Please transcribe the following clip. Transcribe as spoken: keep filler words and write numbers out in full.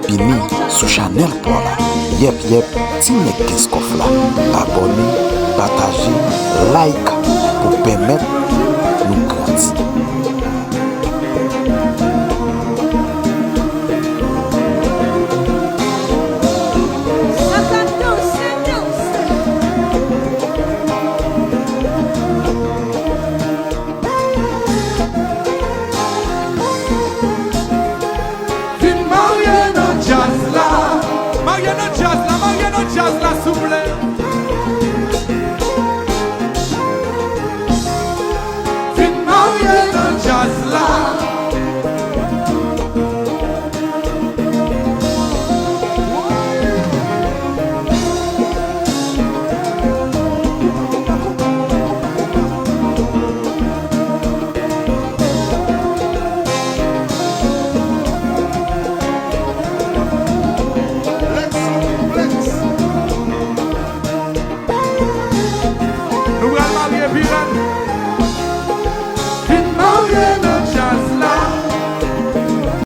Byenvini sou chanèl pa w la. Yèp, yèp, Team Nèg Kenskof la. Abòne, pataje, like pou pèmèt nou grandi. Vin marye nan djaz la. Marye nan djaz la, marye nan djaz la, souple.